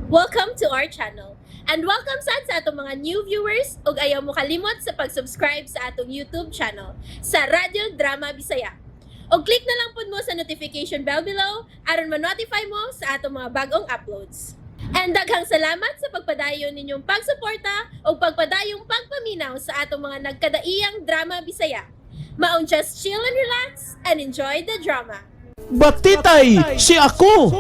Welcome to our channel. And welcome sad sa atong mga new viewers ug ayaw mo kalimot sa pag-subscribe sa atong YouTube channel sa Radyo Drama Bisaya. Og click na lang pud mo sa notification bell below aron ma-notify mo sa atong mga bagong uploads. And daghang salamat sa pagpadayon ninyong pagsuporta ug pagpadayong pagpaminaw sa atong mga nagkadaiyang drama Bisaya. Maong just chill and relax and enjoy the drama. Batitay si ako.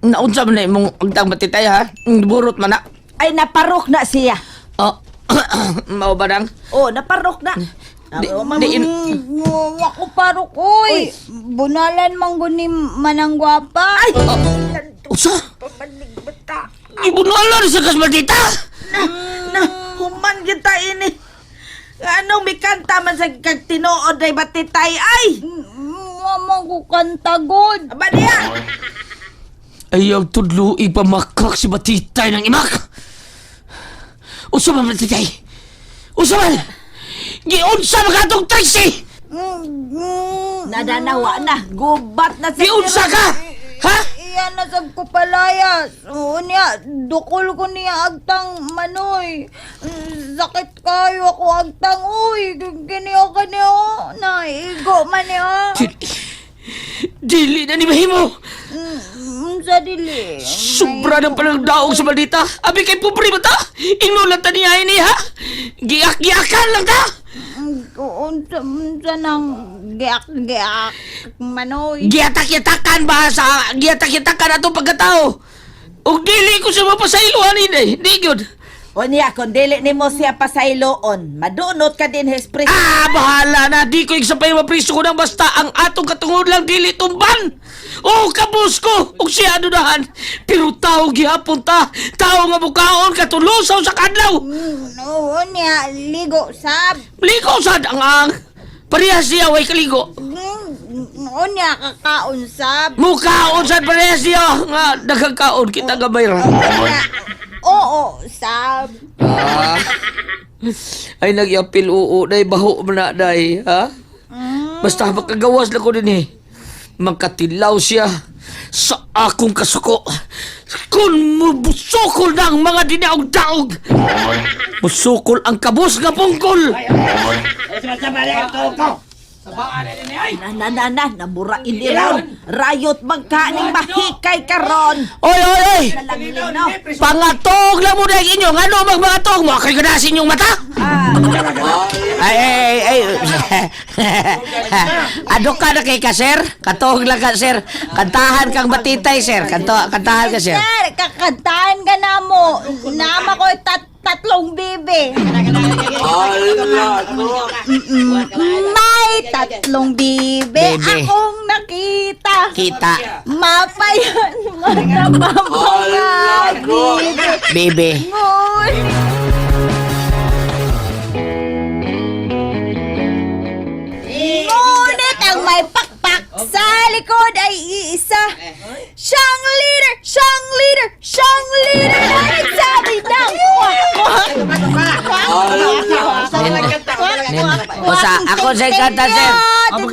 Naunsa man na imong agtang batitay ha? Burot man na. Ay, naparok na siya. Oh, mao ba nang? Oh, naparok na. Di, Oh, di, in, Ako parok, oy. Bunalan man guni manang gwapa. Ay! Usa? Gibunalan sa kas batita. Na, na, human gyud ta ini. Anong mikanta man sa kag tinuod ay batitay ay. Mama ko kanta god. Aba niya. Ayaw tudlo ipamakak si batitay ng imak. Usa man batitay? Usa man? Giunsa man katong taxi? Nadanawa na, gubat na sa Giunsa ka? Ha? Iya na sab ko palayas. Oo niya, dukol ko niya agtang manoy. Sakit kayo ako agtang, uy. Kini o kani o. Naigo man niya. Dili, dili na ni mahimo. Sa dili. Sobra ng palang daog sa maldita. Abi kay pobre ba ta? Ingno lang ta niya ini ha? Giak-giakan lang ta. Unsa unsa nang giak-giak manoy. Giatak-yatakan ba sa giatak-yatakan atong pagkatao. Ug dili ko sa mapasayloan ini. Di gyud. O niya, kung dili nimo siya pasayloon, madunot ka din his priest. Ah, bahala na. Di ko igsapay mapriso ko nang basta ang atong katungod lang dili tumban. Oh, kabus ko. Ug siya adunahan. Pero tao gihapon ta. Tao nga bukaon katulusaw sa kadlaw. Oo niya, ligo sab. Ligo sad ang. Parehas siya way kaligo. Oo niya, kakaon sab. Mukaon sad parehas siya nga daghang kaon kita gamay ra. Unya, oo, sab. Ah. Ay nagyapil oo day baho man na day ha. Basta makagawas lang ko din eh. Magkatilaw siya sa akong kasuko. Kung mubusukol na ang mga dinaog-daog, musukol ang kabos nga pungkol. Na na na na, namura ini ron. Rayot magkaning mahikay karon. Oy, oy, oy! Nalanglino. Pangatog lang mo dahil inyo. Ngano mag mga tog? Mga kayo na sa inyong mata? Ay, ay, ay, ay. Ano ka na kay ka, sir? Katog lang ka, sir. Kantahan kang batitay, sir. Kantahan ka, sir. Sir, kakantahan ka na mo. Nama ko tatlong bibi. May tatlong bibi Bibi. akong nakita. Kita. Mapayan mga mga bibi. Bebe. Ngunit Ngunit ang may pakpak sa likod ay iisa. Siyang leader, siyang leader, siyang leader na nagsabi ng kwak, kwak, kwak, kwak, Osa, ako sa kanta, sir. Oh.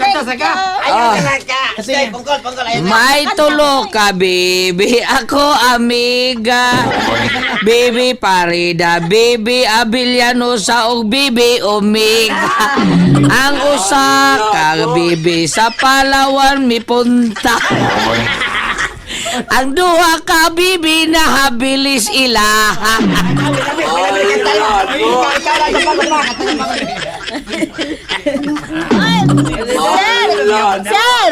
May tulo ka, baby. Ako, amiga. Baby Parida, baby Abiliano sa og baby Omega. Ang usa ka, baby, sa Palawan mipunta. Ang duha ka, baby, na habilis ilaha. Ay, sir, sir,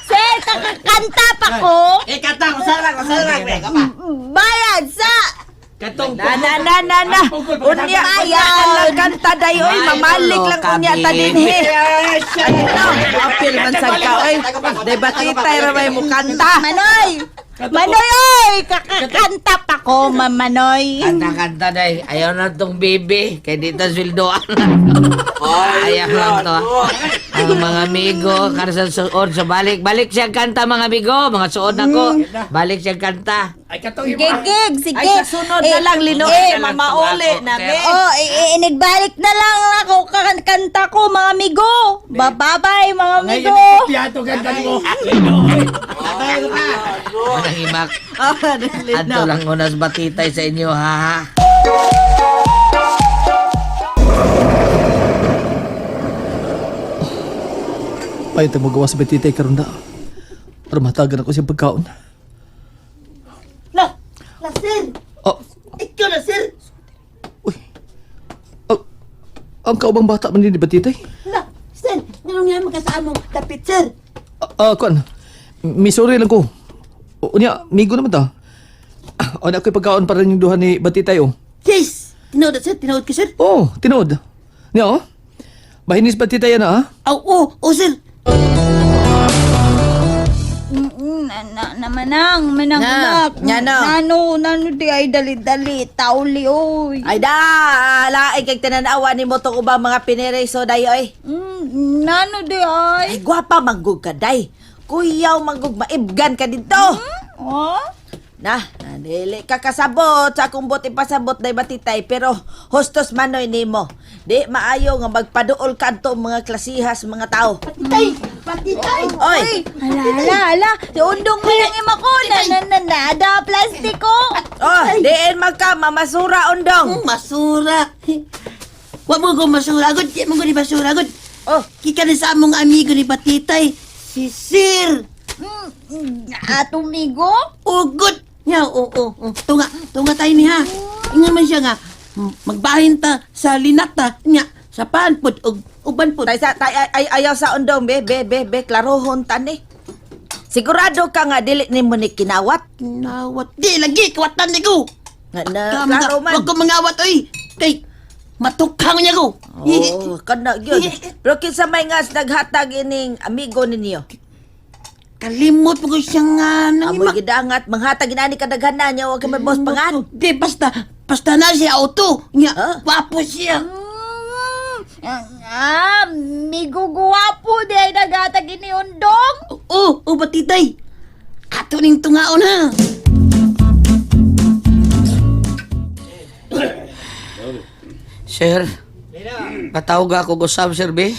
sir, kakakanta pa ko. Bayad sa Na na na na na. Unya, unya lang kanta day oy, mamalik lang unya ta dinhi. Ano? Apil man sad ka oy. Day batitay ra may mo kanta. Manoy! Manoy, oy! Kakakanta pa ko, Mamanoy. Kanta-kanta day. Ayaw na tong baby. Kay dito sweldoan. Ayaw lang to. Ang mga amigo, karsa suod. So balik, balik siya kanta mga amigo. Mga suod na ko. Balik siya kanta. Ay, katong imo. Gigig, sige. Ay, sa sunod na lang, Lino. Eh, Eh, mamauli na, me. Oh, inigbalik na lang ako kanta ko, mga amigo. Bye-bye, mga amigo. Ngayon, kopyado ganda mo. Manang himak. Ah, Lino. Adto lang unas batitay sa inyo ha. Ay, tayo magawa sa batitay karon na. Para matagan ako siyang pagkaon. Na, na sir! Oh, Ikaw na sir! uy. Oh, ang kaubang bata man din ni Batitay. Na, sir! Nganong nga magkasamong dapit sir? Ah, kuan. Missouri lang ko. Unya, migo naman ta. O na ako'y pagkaon para yung duha ni Batitay oh. Yes! Tinuod na sir, tinuod ka sir. Oh, tinuod. Niya oh. Bahinis Batitay na ah. Aw, oh, oh sir! Na, na, na manang, manang Na, anak. ngano? Nano, nano di ay dali-dali, tauli, oy. Ay da, laing kag tinanawa ni mo tong ubang mga pinereso day oy. Nano di ay. Ay gwapa manggug ka day. Kuyaw manggug maibgan ka dito. Oh? Na, dili ka kasabot sa akong buti pasabot day batitay pero hostos manoy nimo. Di maayo nga magpaduol kadto mga klasihas mga tao. Patitay! Patitay! Oy, Ala, ala, ala. Si Undong mo lang ima ko. Na, na, na, nada, plastiko. oh, diin man ka mamasura undong. Masura! Wa mo ko masura gud, di mo ko ni basura gud. Oh, Kika ni sa among amigo ni Batitay, si Sir! Atong migo? Ugot! Nya, oo, oo, oo. Tunga, tunga tayo niya. Ingon man siya nga, magbahin ta sa linata, nya, sa panpod, ug uban pod. tay sa tay ay, ay ayaw sa undong be be be be klarohon tani. Sigurado ka nga dili nimo ni kinawat. Kinawat. Di lagi, kawatan ni ko. Nga na klaro man. Huwag ko mangawat, oy. Kay, matukhang niya ko. Oh, kana gyud. Pero kinsa may nga naghatag ining amigo ninyo? Kalimot mo ko siya nga nang Amoy gidangat manghatag inani kadaghanan niya wa ka may boss pangan. Di, basta, basta na siya auto. Nya, Ah. wapo siya. Ah, migo guwapo di ay nagatag ini Undong. Oo, oh, batitay. Ato ning tungaon ha. Sir, patawag ako gusab sir be.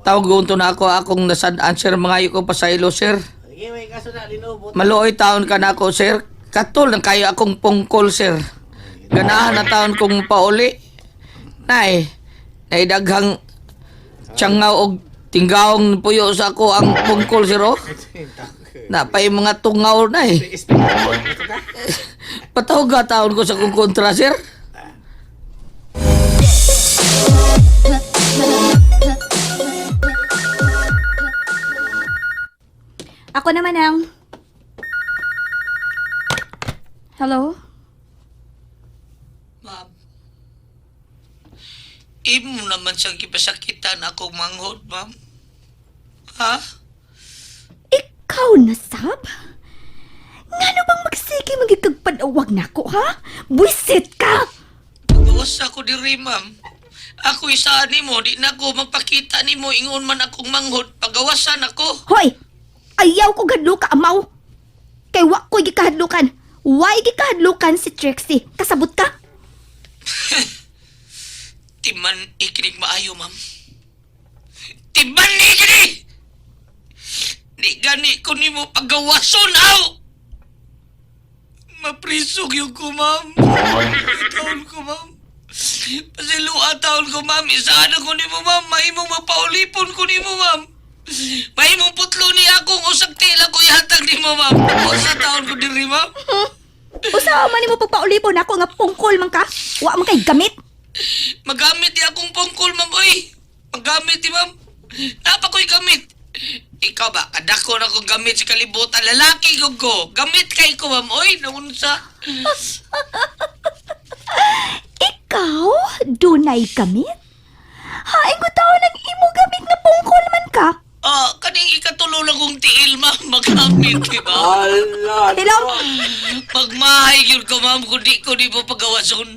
Tawag ko na ako akong nasad-an sir mga ko pasaylo sir. Maluoy taon ka na ako sir. Katol lang kayo akong pungkol sir. Ganahan na taon kong pauli. Nay, naidaghang tiyangaw og tinggawong puyo sa ako ang pungkol sir oh. Napay mga tungaw na eh. Patawag ka taon ko sa kong kontra sir. Ako naman ang... Hello? Ma'am. Imo naman siyang gipasakitan ako manghod, ma'am. Ha? Ikaw na, Sab? Ngano bang magsige magigagpadawag nako, ha? Buisit ka! Pagawas ako diri, ma'am. Ako isaan nimo, di na ko magpakita nimo ingon man akong manghod. Pagawasan ako. Hoy! Ayaw ko gadlo ka, amaw! Kay wa ko'y gikahadlukan. Why gikahadlukan si Trixie? Kasabot ka? Timan ikinig maayo, ma'am. Timan ikinig! Di gani ko nimo pagawason, aw! Maprisog yung ko, ma'am. Taon ko, ma'am. Pasilua taon ko, ma'am. Isaan ako nimo, ma'am. Mahimong mapaulipon ko nimo, ma'am. Mahimong putlo ni akong usag tila ko ihatag nimo, ma'am. Usa taon ko diri, ma'am. Usawa man nimo pagpaulipon ako nga pungkol man ka. Wa man kay gamit. Magamit di akong pungkol, ma'am, oy. Magamit di, ma'am. Napa ko'y gamit. Ikaw ba, kadako na kong gamit sa kalibutan. Lalaki ko ko. Gamit kay ko, ma'am, oy. Naunsa. Ikaw, dunay gamit? Hain ko taon ang imo gamit nga pungkol man ka. Ah, kaning ikatulo lang kong tiil, ma'am. Magamit, di ba? Hello? Magmahay yun ko, ma'am, kung di ko di mo pagawason.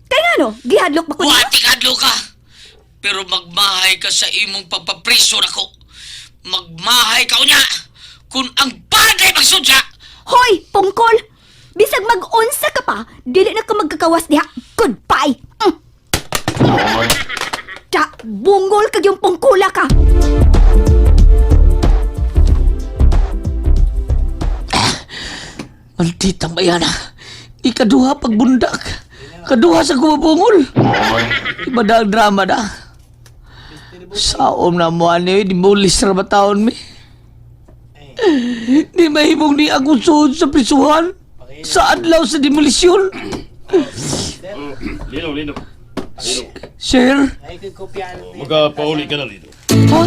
Kay ngano, gihadlok ba ko nimo? Wati kadlo ka. Pero magmahay ka sa imong pagpapriso nako. Magmahay ka unya. Kung ang bagay magsudya. Hoy, pungkol! Bisag mag-unsa ka pa, dili na ka magkakawas diha. Goodbye. Tsa, bungol kag yung pungkula ka. Maldita bayana. Ikaduha pagbundak. Kaduha sa kumabungol. Iba na ang drama na. Saom na mo ani, di mo ra ba taon mi? Di mahimong ni akong suod sa prisuhan. Sa adlaw sa demolisyon. Lino, Lino. Sir, Magkapauli ka na, Lino. ha?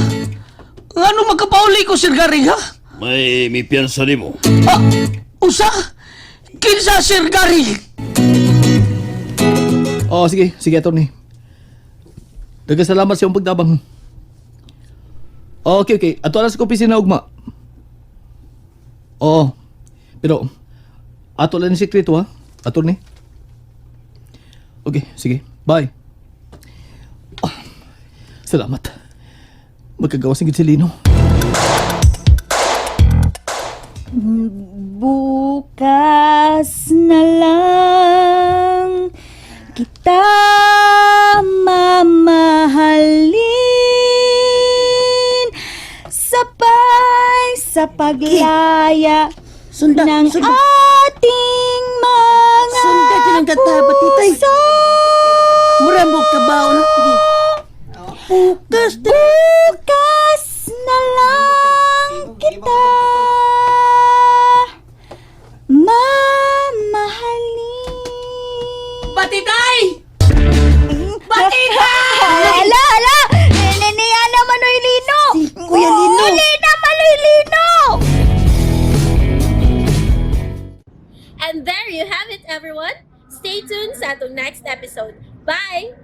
Ngano magkapauli ko, Sir Garing, ha? May mipiyansa nimo. Ah, usa? Kinsa, Sir Garing? Oh, sige, sige, attorney. Daghang salamat sa iyong pagtabang. Okay, okay. Ato lang sa opisina ugma. Oo. Pero ato lang ni sekreto ha, attorney. Okay, sige. Bye. Ah, salamat. Magkagawas ng gid si Lino. Bukas na lang kita mamahalin sabay sa paglaya Sunda, ng sunda. ating mga Sunda dyan ang kanta, batitay. puso. Mura mo kabaon. Bukas na. Bukas na lang kita mamahalin. Batitay! Batitay! Ala, ala! Niya na Manoy Lino! Si Kuya Lino. Uli na Manoy Lino! And there you have it, everyone. Stay tuned sa atong next episode. Bye!